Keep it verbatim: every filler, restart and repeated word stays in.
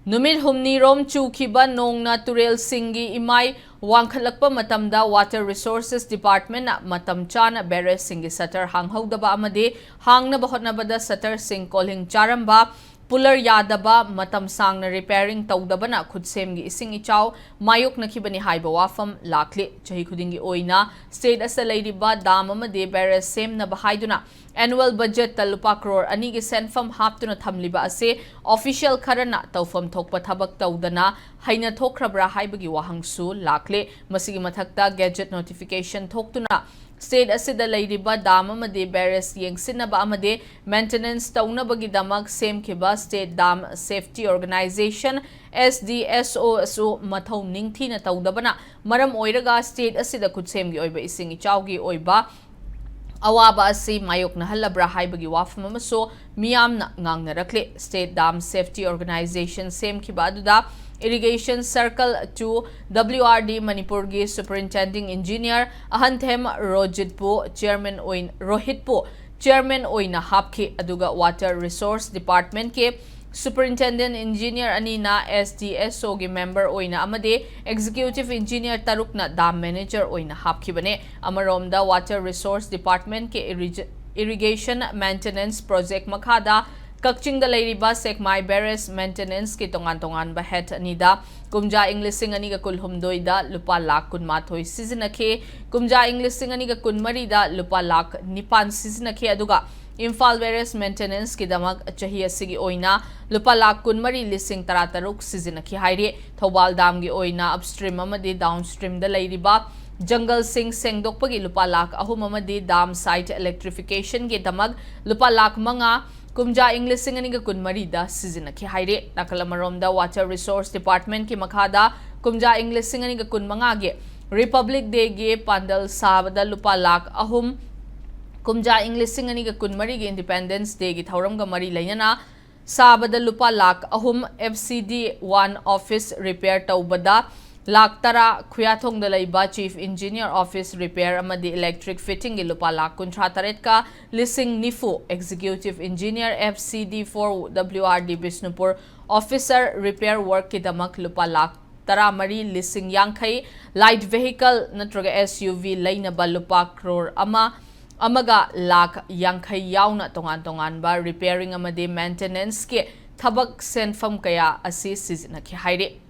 ꯅꯨꯃꯤꯠ ꯍꯨꯝꯅꯤꯔꯣꯝ ꯆꯨꯈꯤꯕ ꯅꯣꯡꯅ ꯇꯨꯔꯦꯜꯁꯤꯡꯒꯤ ꯏꯃꯥꯏ ꯋꯥꯡꯈꯠꯂꯛꯄ ꯃꯇꯝꯗ Water Resources Departmentꯅ ꯃꯇꯝ ꯆꯥꯅ barrageꯁꯤꯡꯒꯤ shutter ꯍꯥꯡꯍꯧꯗꯕ ꯑꯃꯗꯤ ꯍꯥꯡꯅꯕ ꯍꯣꯠꯅꯕꯗ shutterꯁꯤꯡ ꯀꯣꯜꯍꯤꯡ ꯆꯥꯔꯝꯕ, puller ꯌꯥꯗꯕ, ꯃꯇꯝ ꯁꯥꯡꯅ repairing ꯇꯧꯗꯕꯅ ꯈꯨꯠꯁꯦꯝꯒꯤ ꯏꯁꯤꯡ ꯏꯆꯥꯎ ꯃꯥꯌꯣꯛꯅꯈꯤꯕꯅꯤ ꯍꯥꯏꯕ ꯋꯥꯐꯝ ꯂꯥꯛꯂꯤ꯫ ꯆꯍꯤ ꯈꯨꯗꯤꯡꯒꯤ ꯑꯣꯏꯅ state ꯑꯁꯤꯗ ꯂꯩꯔꯤꯕ dam ꯑꯃꯗꯤ barrage ꯁꯦꯝꯅꯕ ꯍꯥꯏꯗꯨꯅ annual budgetꯇ ꯂꯨꯄꯥ ꯀ꯭ꯔꯣꯔ ꯑꯅꯤꯒꯤ ꯁꯦꯟꯐꯝ ꯍꯥꯞꯇꯨꯅ ꯊꯝꯂꯤꯕ ꯑꯁꯤ official ꯈꯔꯅ ꯇꯧꯐꯝ ꯊꯣꯛꯄ ꯊꯕꯛ ꯇꯧꯗꯅ ꯍꯩꯅ ꯊꯣꯛꯈ꯭ꯔꯕ꯭ꯔꯥ ꯍꯥꯏꯕꯒꯤ ꯋꯥꯍꯪꯁꯨ ꯂꯥꯛꯂꯤ꯫ ꯃꯁꯤꯒꯤ ꯃꯊꯛꯇ gazette notification ꯊꯣꯛꯇꯨꯅ state ꯑꯁꯤꯗ ꯂꯩꯔꯤꯕ dam ꯑꯃꯗꯤ barrage ꯌꯦꯡꯁꯤꯟꯅꯕ ꯑꯃꯗꯤ maintenance ꯇꯧꯅꯕꯒꯤꯗꯃꯛ ꯁꯦꯝꯈꯤꯕ State Dam Safety Organisation, S D S O, ꯑꯁꯨ ꯃꯊꯧ ꯅꯤꯡꯊꯤꯅ ꯇꯧꯗꯕꯅ ꯃꯔꯝ ꯑꯣꯏꯔꯒ state ꯑꯁꯤꯗ ꯈꯨꯠꯁꯦꯝꯒꯤ ꯑꯣꯏꯕ ꯏꯁꯤꯡ ꯏꯆꯥꯎꯒꯤ ꯑꯣꯏꯕ ꯑꯋꯥꯕ ꯑꯁꯤ ꯃꯥꯌꯣꯛꯅꯍꯜꯂꯕ꯭ꯔꯥ ꯍꯥꯏꯕꯒꯤ ꯋꯥꯐꯝ ꯑꯃꯁꯨ ꯃꯤꯌꯥꯝꯅ ꯉꯥꯡꯅꯔꯛꯂꯤ꯫ State Dam Safety Organisation ꯁꯦꯝꯈꯤꯕ ꯑꯗꯨꯗ Irrigation Circle two W R D ꯃꯅꯤꯄꯨꯔꯒꯤ Superintending Engineer ꯑꯍꯟꯊꯦꯝ ꯔꯣꯖꯤꯠꯄꯨ chairman ꯑꯣꯏꯅ, ꯔꯣꯍꯤꯠꯄꯨ chairman ꯑꯣꯏꯅ ꯍꯥꯞꯈꯤ, ꯑꯗꯨꯒ Water Resource Departmentꯀꯤ Superintendent Engineer ꯑꯅꯤꯅ S D S Oꯒꯤ member ꯑꯣꯏꯅ ꯑꯃꯗꯤ Executive Engineer ꯇꯔꯨꯛꯅ dam manager ꯑꯣꯏꯅ ꯍꯥꯞꯈꯤꯕꯅꯦ꯫ ꯑꯃꯔꯣꯝꯗ Water Resource Departmentꯀꯤ irrig-, Irrigation Maintenance Project ꯃꯈꯥꯗ ꯀꯛꯆꯤꯡꯗ ꯂꯩꯔꯤꯕ ꯁꯦꯛꯃꯥꯏ barrage maintenanceꯀꯤ ꯇꯣꯉꯥꯟ ꯇꯣꯉꯥꯟꯕ head ꯑꯅꯤꯗ ꯀꯨꯝꯖꯥ ꯏꯪ ꯂꯤꯁꯤꯡ ꯑꯅꯤꯒ ꯀꯨꯟꯍꯨꯝꯗꯣꯏꯗ ꯂꯨꯄꯥ ꯂꯥꯈ ꯀꯨꯟꯃꯥꯊꯣꯏ ꯁꯤꯖꯤꯟꯅꯈꯤ, ꯀꯨꯝꯖꯥ ꯏꯪ ꯂꯤꯁꯤꯡ ꯑꯅꯤꯒ ꯀꯨꯟꯃꯔꯤꯗ ꯂꯨꯄꯥ ꯂꯥꯈ ꯅꯤꯄꯥꯟ ꯁꯤꯖꯤꯟꯅꯈꯤ, ꯑꯗꯨꯒ ꯏꯝꯐꯥꯜ barrage maintenanceꯀꯤꯗꯃꯛ ꯆꯍꯤ ꯑꯁꯤꯒꯤ ꯑꯣꯏꯅ ꯂꯨꯄꯥ ꯂꯥꯈ ꯀꯨꯟꯃꯔꯤ ꯂꯤꯁꯤꯡ ꯇꯔꯥꯇꯔꯨꯛ ꯁꯤꯖꯤꯟꯅꯈꯤ ꯍꯥꯏꯔꯤ꯫ ꯊꯧꯕꯥꯜ damꯒꯤ ꯑꯣꯏꯅ upstream ꯑꯃꯗꯤ downstreamꯗ ꯂꯩꯔꯤꯕ ꯖꯪꯒꯜꯁꯤꯡ ꯁꯦꯡꯗꯣꯛꯄꯒꯤ ꯂꯨꯄꯥ ꯂꯥꯈ ꯑꯍꯨꯝ ꯑꯃꯗꯤ dam site electrificationꯒꯤꯗꯃꯛ ꯂꯨꯄꯥ ꯂꯥꯈ ꯃꯉꯥ ꯀꯨꯝꯖꯥ ꯏꯪ ꯂꯤꯁꯤꯡ ꯑꯅꯤꯒ ꯀꯨꯟꯃꯔꯤꯗ ꯁꯤꯖꯤꯟꯅꯈꯤ ꯍꯥꯏꯔꯤ꯫ ꯅꯥꯀꯜ ꯑꯃꯔꯣꯝꯗ Water Resource Departmentꯀꯤ ꯃꯈꯥꯗ ꯀꯨꯝꯖꯥ ꯏꯪ ꯂꯤꯁꯤꯡ ꯑꯅꯤꯒ ꯀꯨꯟꯃꯉꯥꯒꯤ Republic Dayꯒꯤ ꯄꯥꯟꯗꯜ ꯁꯥꯕꯗ ꯂꯨꯄꯥ ꯂꯥꯈ ꯑꯍꯨꯝ, ꯀꯨꯝꯖꯥ ꯏꯪ ꯂꯤꯁꯤꯡ ꯑꯅꯤꯒ ꯀꯨꯟꯃꯔꯤꯒꯤ Independence Dayꯒꯤ ꯊꯧꯔꯝꯒ ꯃꯔꯤ ꯂꯩꯅꯅ ꯁꯥꯕꯗ ꯂꯨꯄꯥ ꯂꯥꯈ ꯑꯍꯨꯝ, F C D one office repair ꯇꯧꯕꯗ ꯂꯥꯈ ꯇꯔꯥ, ꯈꯨꯌꯥꯊꯣꯡꯗ ꯂꯩꯕ Chief Engineer Office Repair ꯑꯃꯗꯤ Electric Fittingꯒꯤ ꯂꯨꯄꯥ ꯂꯥꯈ ꯀꯨꯟꯊ꯭ꯔꯥ ꯇꯔꯦꯠꯀ ꯂꯤꯁꯤꯡ ꯅꯤꯐꯨ, Executive Engineer F C D four W R D Bishnupur Officer Repair Workꯀꯤꯗꯃꯛ ꯂꯨꯄꯥ ꯂꯥꯈ ꯇꯔꯥꯃꯔꯤ ꯂꯤꯁꯤꯡ ꯌꯥꯡꯈꯩ, Light Vehicle ꯅꯠꯇ꯭ꯔꯒ S U V ꯂꯩꯅꯕ ꯂꯨꯄꯥ ꯀ꯭ꯔꯣꯔ ꯑꯃ, ꯑꯃꯒ ꯂꯥꯈ ꯌꯥꯡꯈꯩ ꯌꯥꯎꯅ ꯇꯣꯉꯥꯟ ꯇꯣꯉꯥꯟꯕ repairing ꯑꯃꯗꯤ maintenanceꯀꯤ ꯊꯕꯛ ꯁꯦꯟꯐꯝ ꯀꯌꯥ ꯑꯁꯤ ꯁꯤꯖꯤꯟꯅꯈꯤ ꯍꯥꯏꯔꯤ꯫